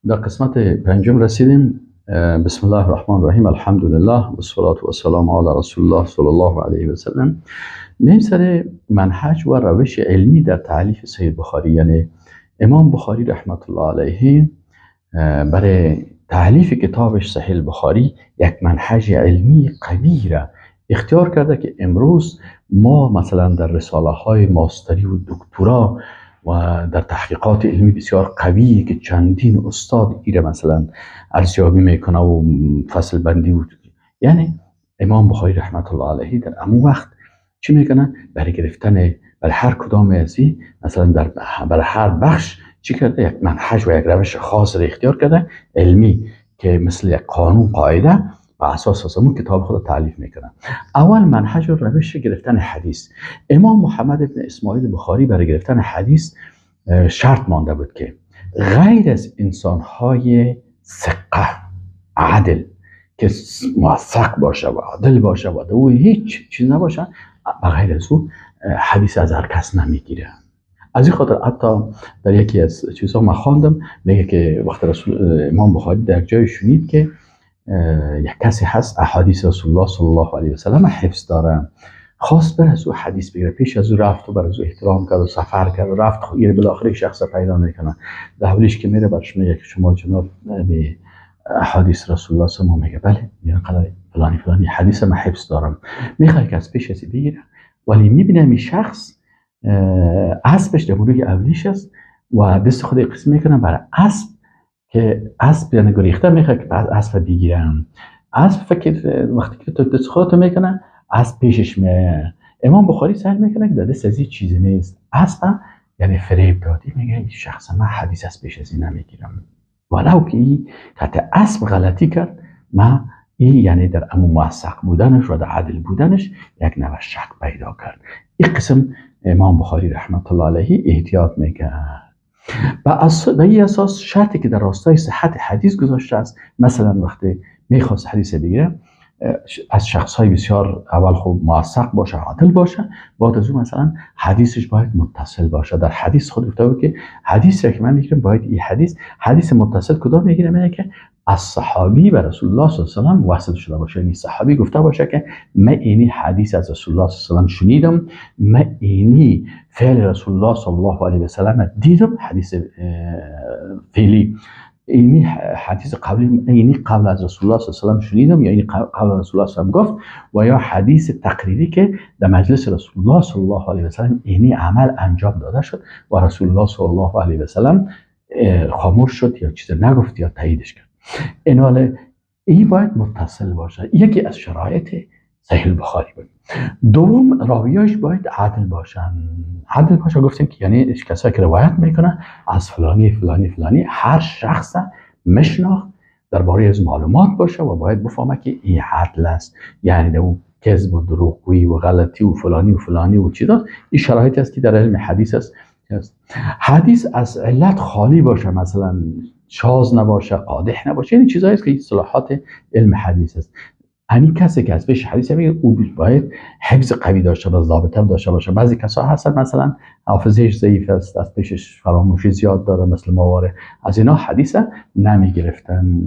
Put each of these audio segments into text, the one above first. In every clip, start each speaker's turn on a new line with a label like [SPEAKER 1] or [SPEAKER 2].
[SPEAKER 1] در قسمت پنجم رسیدیم. بسم الله الرحمن الرحیم، الحمدلله و الصلاة و السلام علی رسول الله صلی الله علیه و سلم. میم سر منهج و روش علمی در تالیف صحیح بخاری، یعنی امام بخاری رحمت الله علیه برای تالیف کتابش صحیح بخاری یک منهج علمی قوی را اختیار کرده که امروز ما مثلا در رساله های ماستری و دکترا و در تحقیقات علمی بسیار قوی که چندین استاد ایره مثلا ارزیابی میکنه و فصل بندی و یعنی امام بخاری رحمت الله علیه در امو وقت چی میکنه؟ برای گرفتن برای هر کدام از مثلا در برای هر بخش چی کرده؟ یک منهج و یک روش خاص را اختیار کرده علمی که مثل یک قانون قاعده و اساس از اون کتاب خود تالیف میکنه. اول منهج و روش گرفتن حدیث. امام محمد ابن اسماعیل بخاری برای گرفتن حدیث شرط مانده بود که غیر از انسانهای ثقه عدل که موثق باشه و عادل باشه و او هیچ چیز نباشه، غیر از او حدیث از هر کس نمیگیره. از این خاطر حتی در یکی از چیزها ما خواندم، میگه که وقت رسول امام بخاری در جای شنید که یک کسی هست احادیث رسول الله صلی الله علیه و سلم حفظ داره، خواست بر از او حدیث بگیره، پیش از او رفت و بر از او احترام کرد و سفر کرد و رفت، خب بالاخره شخص پیدا میکنه. در حالیش که میره برش میگه که شما جناب به احادیث رسول الله صلی الله علیه و میگه بله، میگه قدر فلانی فلانی حدیث من حفظ دارم، میخواد که از پیش از بگیره، ولی میبینه این شخص اسبش در بروی اولیش است و دست خود قسم میکنه برای اسب که اسب یعنی گریخته، میخواد که بعد اسب بگیرم. اسب فکر وقتی که تو دست خودتو میکنه اسب پیشش میایه. امام بخاری سعی میکنه که در دست از چیزی نیست، اسب یعنی فریب دادی، میگه این شخص من حدیث از پیش از این نمیگیرم، ولو که این حتی اسب غلطی کرد، ما این یعنی در امو موثق بودنش و در عدل بودنش یک نوع شک پیدا کرد. این قسم امام بخاری رحمت الله علیه احتیاط میکرد. به این اساس شرطی که در راستای صحت حدیث گذاشته است، مثلا وقتی میخواست حدیث بگیره از شخص های بسیار اول خوب موثق باشه، عادل باشه، بعد از اون مثلا حدیثش باید متصل باشه. در حدیث خود گفته بود که حدیث که من میگیرم باید این حدیث حدیث متصل کدام میگیرم؟ اینه که از صحابی به رسول الله صلی الله علیه و سلم وصل شده باشه، یعنی صحابی گفته باشه که من اینی حدیث از رسول الله صلی الله علیه و سلم شنیدم، من اینی فعل رسول الله صلی الله علیه و سلم دیدم، حدیث فعلی، اینی حدیث قبلی، اینی قبل از رسول الله صلی الله علیه و سلم شنیدم یا اینی قبل از رسول الله صلی الله علیه و سلم گفت، و یا حدیث تقریری که در مجلس رسول الله صلی الله علیه و سلم اینی عمل انجام داده شد و رسول الله صلی الله علیه و سلم خاموش شد یا چیز نگفت یا تاییدش کرد. این این باید متصل باشه، یکی از شرایط صحیح بخاری بود. دوم راویاش باید عدل باشن. عدل باشه گفتیم که یعنی کسایی که روایت میکنن از فلانی فلانی فلانی، هر شخص مشناخت درباره از معلومات باشه و باید بفهمه که این عدل است، یعنی او کذب و دروغگویی و غلطی و فلانی و فلانی و چیزا، این شرایطی است که در علم حدیث است. حدیث از علت خالی باشه، مثلا شاذ نباشه، قادح نباشه، یعنی چیزایی است که اصطلاحات علم حدیث است. همین کسی که از پیش حدیث میگه او باید حفظ قوی داشته باشه، ضابطه داشته باشه. بعضی کسا هستن مثلا حافظهش ضعیف است، از پیشش فراموشی زیاد داره، مثل ماواره، از اینا حدیث نمیگرفتن.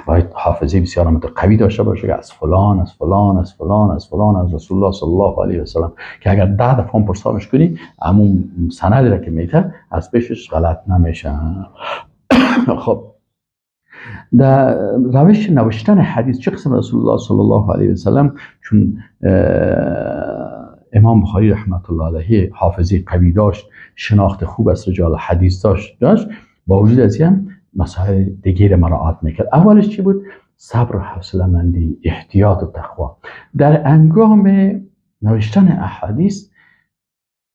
[SPEAKER 1] باید حافظه بسیار قوی داشته باشه که از فلان از فلان از فلان از فلان از رسول الله صلی الله علیه و سلم، که اگر 10 دفعه پرسانش کنی همون سند را که میته از پیشش غلط نمیشه. خب در روش نوشتن حدیث چه قسم رسول الله صلی الله علیه و سلم، چون امام بخاری رحمت الله علیه حافظه قوی داشت، شناخت خوب از رجال حدیث داشت، با وجود از این مسائل دیگه مراعات میکرد. اولش چی بود؟ صبر و حوصله مندی، احتیاط و تقوا. در انگام نوشتن احادیث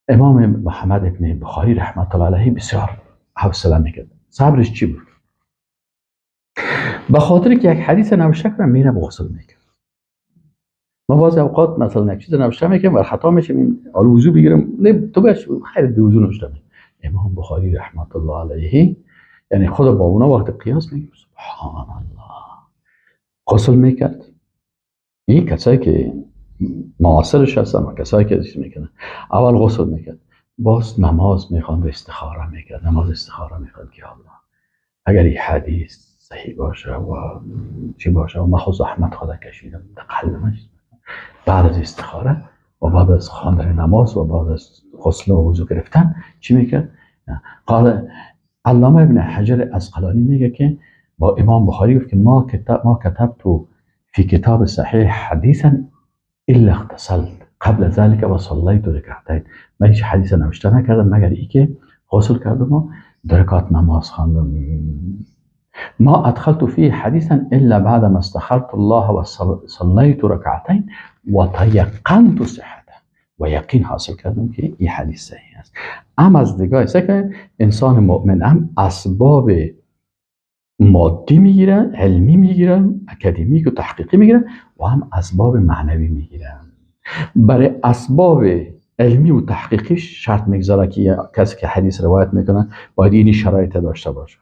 [SPEAKER 1] امام محمد ابن بخاری رحمت الله علیه بسیار حوصله میکرد. صبرش چی بود؟ به خاطر که یک حدیث نوشته کنم میره غسل میکنه. ما بعضی اوقات مثلا یک چیز نوشته میکنم و خطا میشیم، حالا وضو بگیرم، نه تو بش خیر به وضو نوشته. امام بخاری رحمت الله علیه یعنی خود با اونا وقت قیاس میگه سبحان الله، غسل میکرد. این کسایی که معاصرش هستن و کسایی که چیز میکنن، اول غسل میکرد، باز نماز میخواند و استخاره میکرد، نماز استخاره میخواند که الله اگر این حدیث صحیح باشه و چی باشه و من خود زحمت خود کشیدم در قلب من، بعد از استخاره و بعد از خواندن نماز و بعد از غسل و وضو گرفتن چی میکرد؟ قال علامه ابن حجر عسقلانی میگه که با امام بخاری گفت که ما كتبت في کتاب صحیح حدیثا الا اغتسلت قبل ذلك و صلیت رکعتین. من هیچ حدیث نوشته نکردم مگر ای که غسل کردم و دو رکعت نماز خواندم. ما ادخلت فيه حدیثا الا بعد ما استخرت الله و صلیت رکعتین و تیقنت صحته، و یقین حاصل کردم که این حدیث صحیح است. ام از نگاه سه انسان مؤمن هم اسباب مادی میگیره، علمی میگیره، اکادمیک و تحقیقی میگیره و هم اسباب معنوی میگیره. برای اسباب علمی و تحقیقی شرط میگذاره که کسی که حدیث روایت میکنه باید اینی شرایط داشته باشه،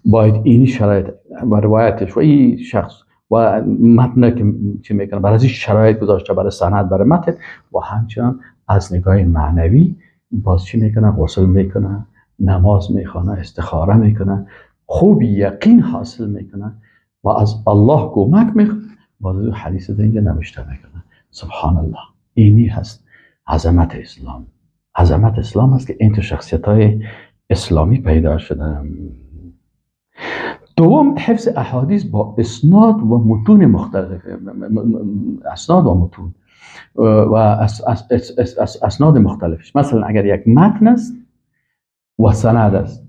[SPEAKER 1] باید اینی شرایط و روایتش و این شخص و متن که چی میکنه برای این شرایط گذاشته، برای سند، برای متن. و همچنان از نگاه معنوی باز چی میکنه؟ غسل میکنه، نماز میخوانه، استخاره میکنه، خوب یقین حاصل میکنه و از الله کمک میخواد، باز حدیث اینجا نوشته میکنه. سبحان الله، اینی هست عظمت اسلام. عظمت اسلام است که این تو شخصیت های اسلامی پیدا شده. دوم، حفظ احادیث با اسناد و متون مختلف، اسناد و متون و اسناد مختلفش. مثلا اگر یک متن است و سند است،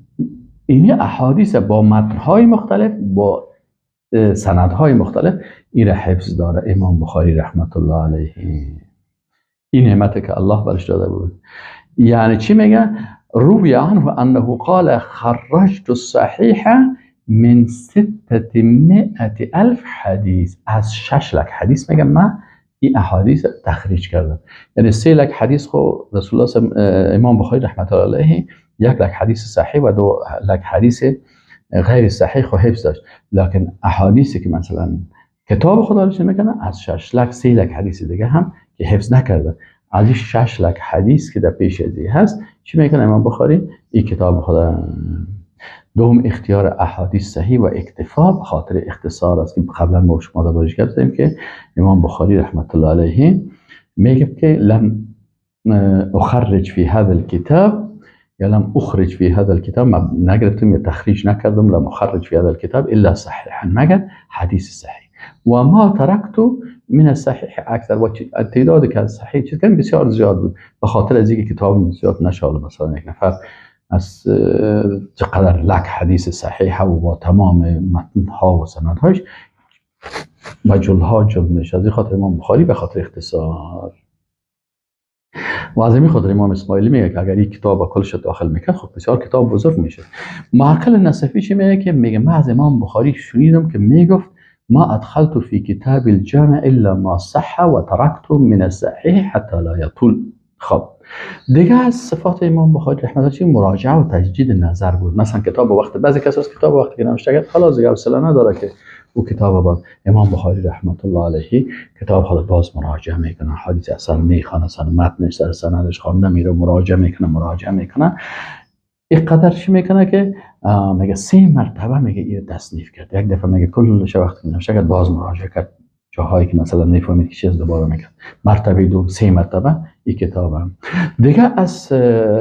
[SPEAKER 1] اینی احادیث با متنهای مختلف با سندهای مختلف این را حفظ داره امام بخاری رحمت الله علیه. این نعمت که الله برش داده بود. یعنی چی میگه؟ روی عنه انه قال خرجت الصحیح من 600,000 حدیث. از 6 لک حدیث میگه من این احادیث تخریج کردم. یعنی 3 لک حدیث خو رسول الله امام بخاری رحمت الله علیه 1 لک حدیث صحیح و 2 لک حدیث غیر صحیح خو حفظ داشت، لکن احادیثی که مثلا کتاب خدا رو میکنه از 6 لک 3 لک حدیث دیگه هم که حفظ نکرده. از این 6 لک حدیث که در پیش ازی هست چی میکنه امام بخاری؟ این کتاب خدا. دوم، اختیار احادیث صحیح و اکتفا به خاطر اختصار است که قبلا ما شما دربارش گپ زدیم که امام بخاری رحمت الله علیه میگه که لم اخرج فی هذا الكتاب یا لم اخرج فی هذا الكتاب، ما نگرفتم یا تخریج نکردم، لم اخرج فی هذا الكتاب الا صحیحا، مگر حدیث صحیح. و ما ترکت من الصحیح اکثر، و تعداد که از صحیح چیز کردم بسیار زیاد بود، به خاطر از اینکه کتاب زیاد نشاله. مثلا یک نفر از چقدر لک حدیث صحیح و با تمام متنها و سندهاش و جلها جلد میشه. از این خاطر امام بخاری به خاطر اختصار و از این خاطر امام اسماعیلی میگه که اگر این کتاب کلش داخل میکرد خب بسیار کتاب بزرگ میشه. معقل نصفی چی میگه؟ که میگه من از امام بخاری شنیدم که میگفت ما ادخلت فی کتاب الجامع الا ما صح و ترکت من الصحیح حتی لا یطول. خب دیگه از صفات امام بخاری رحمت الله مراجعه و تجدید نظر بود. مثلا کتاب وقت بعضی کسا کتاب وقتی که نوشته کرد خلاص دیگه حوصله نداره که او کتاب باز. امام بخاری رحمت الله علیه کتاب خود باز مراجعه میکنه، حدیث اصلا میخوانه، اصلا متنش سر سندش خوانده میره، مراجعه میکنه، مراجعه میکنه. اینقدر چی میکنه که میگه 3 مرتبه میگه این تصنیف کرد. یک دفعه میگه کلش وقتی نوشته کرد باز مراجعه کرد، جاهایی که مثلا نفهمید که چیز دوباره میگه، مرتبه 2 3 مرتبه این کتابم. دیگه از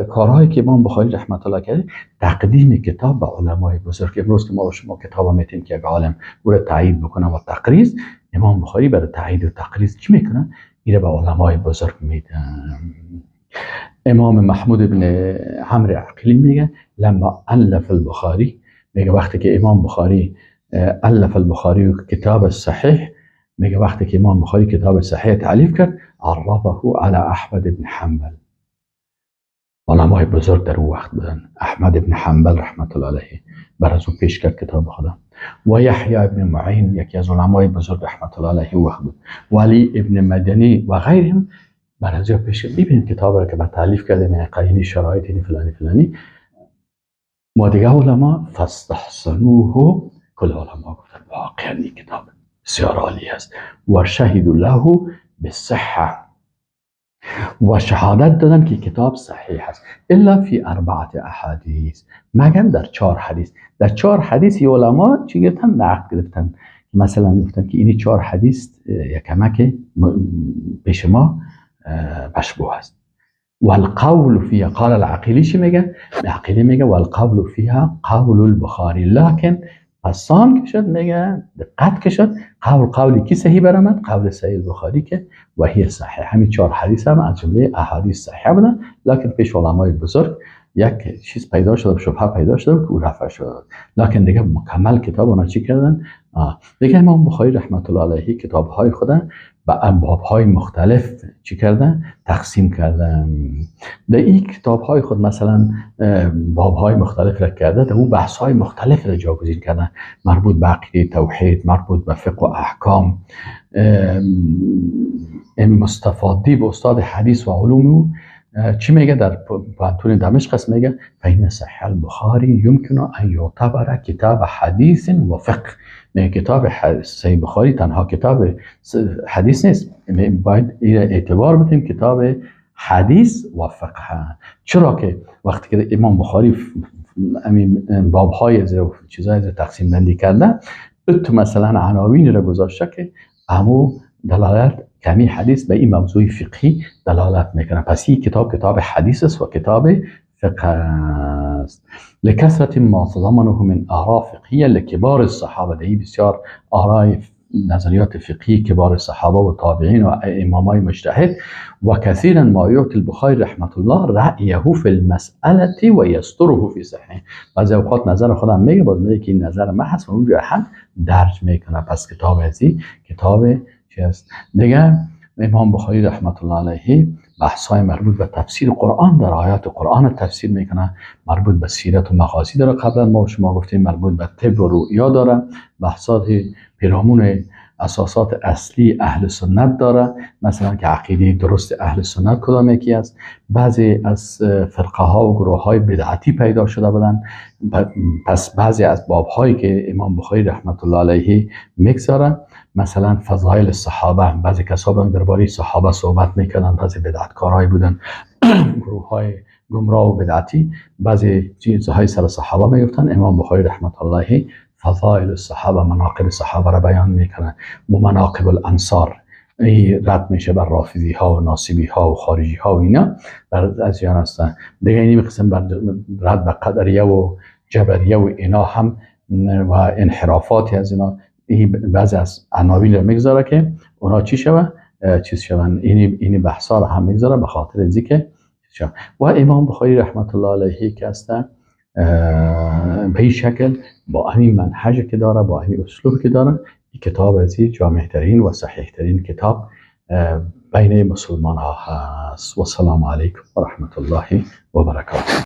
[SPEAKER 1] کارهایی که امام بخاری رحمت الله کرد تقدیم کتاب به علمای بزرگ. امروز که ما شما کتاب میتیم که یک عالم او را تایید بکنه و تقریظ، امام بخاری برای تایید و تقریظ چی میکنه؟ این به علمای بزرگ میده. امام محمود بن عمرو عقیلی میگه لما الف البخاری، میگه وقتی که امام بخاری الف البخاری کتاب الصحیح، میگه وقتی که امام بخاری کتاب صحیح تألیف کرد عرضه علی احمد بن حنبل. علمای بزرگ در اون وقت بودن، احمد بن حنبل رحمت الله علیه بر از او پیش کرد کتاب خدا، و یحیی ابن معین یکی از علمای بزرگ رحمت الله علیه وقت بود، ولی ابن مدنی و غیرهم بر از او پیش کرد. ببینید کتاب را که بر تألیف کرده، من قاینی شرایط این فلانی فلانی، ما دیگه علما فاستحسنوه، کل علما گفتن واقعا این کتاب بسیار عالی است و شهدوا له بالصحه. و شهادت دادن که کتاب صحیح است. الا فی اربعة احادیث، مگر در 4 حدیث. در 4 حدیث علما چی گرفتن؟ نقد گرفتن. مثلا گفتن که این 4 حدیث یکمک پیش ما مشبوه است. والقول فيها، قال العقیلی چی میگه؟ عقیلی میگه والقول فيها قول البخاری، لکن پسان که شد میگه دقت که شد قول قولی کی صحیح برآمد؟ قول صحیح البخاری که و هی صحیح. همین 4 حدیث هم از جمله احادیث صحیح بودن، لکن پیش علمای بزرگ یک چیز پیدا شد، شبهه پیدا شد که او رفع شد، لکن دیگه مکمل کتاب اونا چی کردن؟ دیگه امام بخاری رحمت الله علیه کتاب های خود به باب های مختلف چی کردن؟ تقسیم کردن. در این کتاب های خود مثلا باب های مختلف را کرده، در اون بحث های مختلف را جاگزین کردن، مربوط به عقیده توحید، مربوط به فقه و احکام. مصطفی دیب استاد حدیث و علوم چی میگه در پوهنتون دمشق است؟ میگه فإن صحیح البخاری يمكن ان يعتبر کتاب حدیث و فقه. میگه کتاب صحیح بخاری تنها کتاب حدیث نیست، باید اعتبار بدیم کتاب حدیث و فقه. چرا که وقتی که امام بخاری همین بابهای از چیزای از تقسیم بندی کرده، تو مثلا عناوین را گذاشته که امو دلالت کمی حدیث به این موضوع فقهی دلالت میکنه. پس این کتاب کتاب حدیث است و کتاب فقه است. لکثرة ما تضمنه من آراء فقهیه لکبار الصحابه، دی بسیار آرای نظریات فقهی کبار صحابه و تابعین و امامای مجتهد. و كثيرا ما يعطي البخاری رحمة الله رأيه في المسألة و يستره في صحیح. بعضی اوقات نظر خودم میگه، باز میگه که این نظر من هست و اونجا هم درج میکنه. پس کتاب ازی کتاب چی است؟ دیگه امام بخاری رحمت الله علیه بحث های مربوط به تفسیر قرآن در آیات قرآن تفسیر میکنه، مربوط به سیرت و مغازی داره، قبلا ما شما گفتیم مربوط به طب و رؤیا داره، بحثات پیرامون اساسات اصلی اهل سنت داره، مثلا که عقیده درست اهل سنت کدام یکی است. بعضی از فرقه ها و گروه های بدعتی پیدا شده بودن، پس بعضی از باب هایی که امام بخاری رحمت الله علیه میگذاره، مثلا فضایل صحابه، بعضی کسا بودن درباره صحابه صحبت میکردن، بعضی بدعتکارای بودن، گروه های گمراه و بدعتی بعضی چیزهای سر صحابه میگفتن. امام بخاری رحمت الله علیه فضایل الصحابه، مناقب صحابه را بیان میکنن و مناقب الانصار، ای رد میشه بر رافضی ها و ناصبی ها و خارجی ها و اینا بر از یان هستن. دیگه اینی قسم بر رد به قدریه و جبریه و اینا هم و انحرافاتی از اینا، این بعضی از عناوین رو میگذاره که اونا چی شوه؟ چیز شون. اینی بحثا رو هم میگذاره به خاطر از که شوه. و امام بخاری رحمت الله علیه که هستن به این شکل با همین منهج که داره، با همین اسلوب که داره، این کتاب از جامع ترین و صحیح ترین کتاب بین مسلمان ها هست. و السلام علیکم و رحمت الله و برکاته.